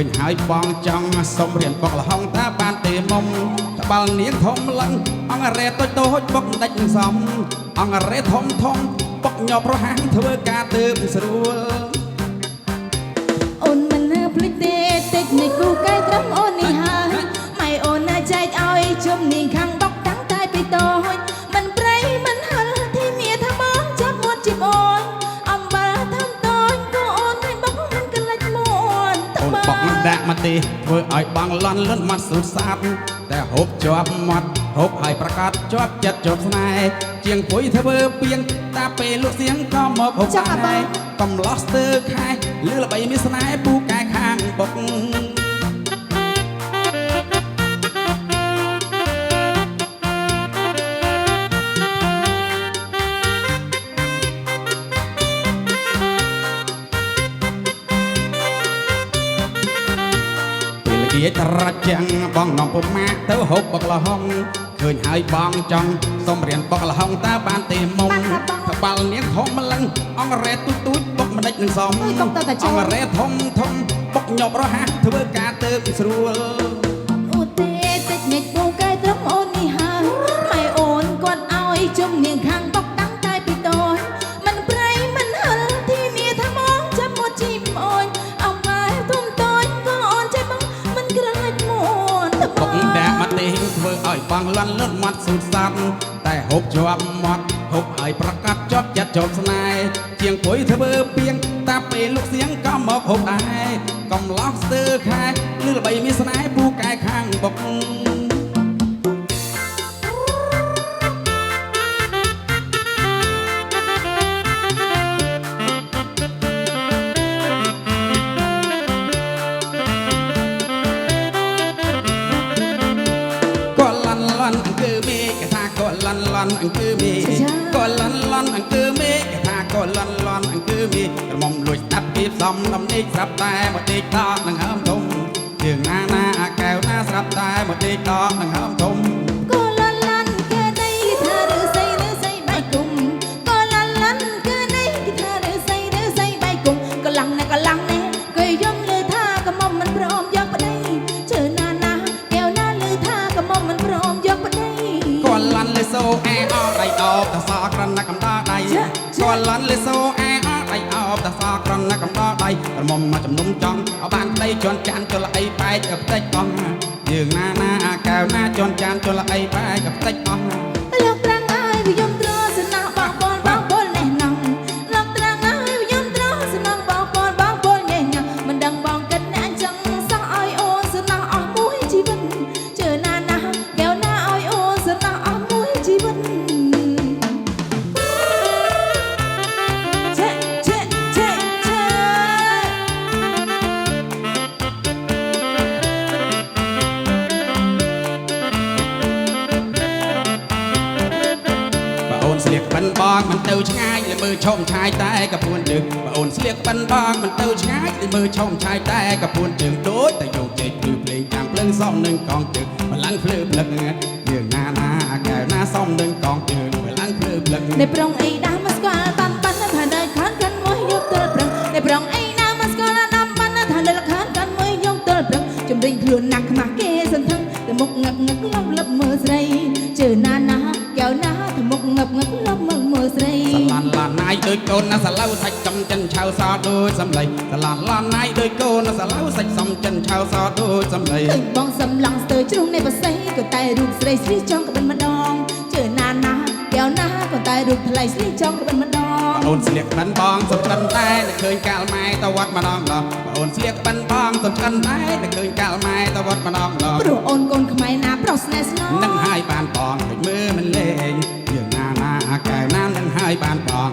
ញហើយបងចង់សុំរៀនបុកលហុងតើបានទេមុំត្បាល់នាងធំលឹងអង្រែតូចតូចបុកដាច់នឹងសំអង្រែធំធំបុកញាប់រហាំងធ្វើការទើបស្រួល អូនមិនភ្លេចទេតិចនេះគូកែត្រឹមអូននេះហើយម៉ែអូនណាចែកឲ្យជំនាញខាងបុកតាំងតែពីតូចមិនប្រៃមិនហិលធានាថាបងចាប់មាត់ជីបអូនអំបិលធំតូចក៏អូនមិនបុកមិនកលិចមាត់ អូនបុកដាក់មកទេធ្វើឲ្យបងលន់លន់មាត់ស្រួតសាតតែហូបជាប់មាត់ហូបឲ្យប្រកាសជាប់ចិត្តជាប់ស្នេហ៍ជាងពុយធ្វើពីងតាពេលលក់សៀងក៏មកហូបដែរកំឡោះស្ទើខែលឺល្បីមានស្នេហ៍ពូកែខាងបុក ពេលល្ងាចរចាំងបងនាំពុំម៉ាក់ទៅហូបបុកលហុងឃើញហើយបងចង់សុំរៀនបុកលហុងតើបានទេមុំត្បាល់នាងធំម្លឹងអង្រែទូចទូចបុកម្ដេចនឹងសំអង្រែធំធំបុកញាប់រហ័សធ្វើការទៅស្រួល អូទេតិចនេះគូកែត្រឹមអូននេះហើយម៉ែអូនគាត់ឲ្យជំនាញខាងបុកតាំងតែពីតូចមិនប្រៃមិនហិលធានាថាបងចាប់មាត់ជីបអូនអំបិលធំតូចក៏អូនចេះបងមិនក្រឡេចមាត់ត្ បុ បា កដាក់មកទេធ្វើឲ្យបងលន់លន់មាត់ស៊ូសាត់តែហូបជាប់មាត់ហូបឲ្យប្រកាសជាប់ចិត្តជាប់ស្នេហ៍ជាងពុយធ្វើពីងតាពេលលក់សៀងក៏មកហូបដែរកំឡោះស្ទើខែលឺល្បីមានស្នេហ៍ពូកែខាងបុក ក៏លន់លន់អង្គើមេកថាក៏លន់លន់អង្គើមេក៏លន់លន់អង្គើមេកថាក៏លន់លន់អង្គើមេក្រមុំលួចស្ដាប់ពីផ្សំដំណេកស្រាប់តែមកដេកដកនឹងហើមធំជើងណាណាកែវណាស្រាប់តែមកដេកដកនឹងហើមធំ ក៏លាន់លាន់គេដីថាឬសីឬសីបែកគុំក៏លាន់លាន់គេដីថាឬសីឬសីបែកគុំកលាំងណាកលាំងណែគេយំលើថាកមុំមិនព្រមយកប្តីជឿណាណាកែវណាលើថាកមុំមិនព្រមយកប្តី ក៏លន់លេសូអែអដៃអបតសក្រណាកំដដៃក៏លន់លេសូអែអដៃអបតសក្រណាកំដដៃក្រមុំមកជំនុំចង់ឲ្យបានប្តីជន់ចានជលអីបែកផ្ទិចអស់យើងណាណាកែវណាជន់ចានជលអីបែកផ្ទិចអស់ លោកត្រាំងឲ្យវាយំត្រសំណោះបងពលបងពលណេះណងលោកត្រាំងឲ្យវាយំត្រសំណោះបងពលបងពលណេះញ៉មិនដឹងបងគិតអ្នកចឹងសោះឲ្យអូនសំណោះអស់មួយជីវិតជឿណាណាកែវណាឲ្យអូនសំណោះអស់មួយជីវិតឆេឆេឆេឆេ បើអូនស្លៀកបិណ្ឌបងមិនទៅឆ្ងាយលើមើលឆោមឆាយតែកពួនជើងបើអូនស្លៀកបិណ្ឌបងមិនទៅឆ្ងាយលើមើលឆោមឆាយតែកពួនជើងដូចតែយកជែកភ្លឺភ្លេងចាំងភ្លើងសំនឹងកងជើងបលាំងភ្លឺភ្លឹកយើងណាណាកែវណាសំនឹងកងជើងបលាំងភ្លឺភ្លឹក នៃប្រងអីដាមកស្គាល់តាមបានថានៅខានកាន់មួយយកទល់ប្រឹងនៃប្រងអីណាមកស្គាល់តាមបានថានៅខានកាន់មួយយកទល់ប្រឹងជំរិញខ្លួនណាស់ខ្មាស់គេសន្ធឹងទៅមុខងឹកងឹកលប់លប់មើលស្រីជឿណាណាកែវណាទៅមុខងឹកងឹកលប់មើលមើលស្រី សឡានឡានណាយដូចកូនណាសឡៅសាច់ចំចិនឆៅសដូចសំឡីសឡានឡានណាយដូចកូនណាសឡៅសាច់សំចិនឆៅសដូចសំឡី ឃើញបងសំឡងស្ទើជ្រុងនៃបស័យក៏តែរូបស្រីស្រីចង់ក្បិនម្ដងជឿណាណាកែវណាក៏តែរូបថ្លៃស្រីចង់ក្បិនម្ដង អូនស្លៀកបិណ្ឌបងសំឆ្អិនតែឃើញកាលម៉ែទៅវត្តម្ដងម្ដងអូនស្លៀកបិណ្ឌបងសំឆ្អិនតែឃើញកាលម៉ែទៅវត្តម្ដងម្ដង ព្រោះអូនកូនខ្មែរណាប្រុសស្នេហ៍ស្នង នឹងហើយបានបងដូចមើលមិនលេងយើងណាណាកែវណានឹងហើយបានបង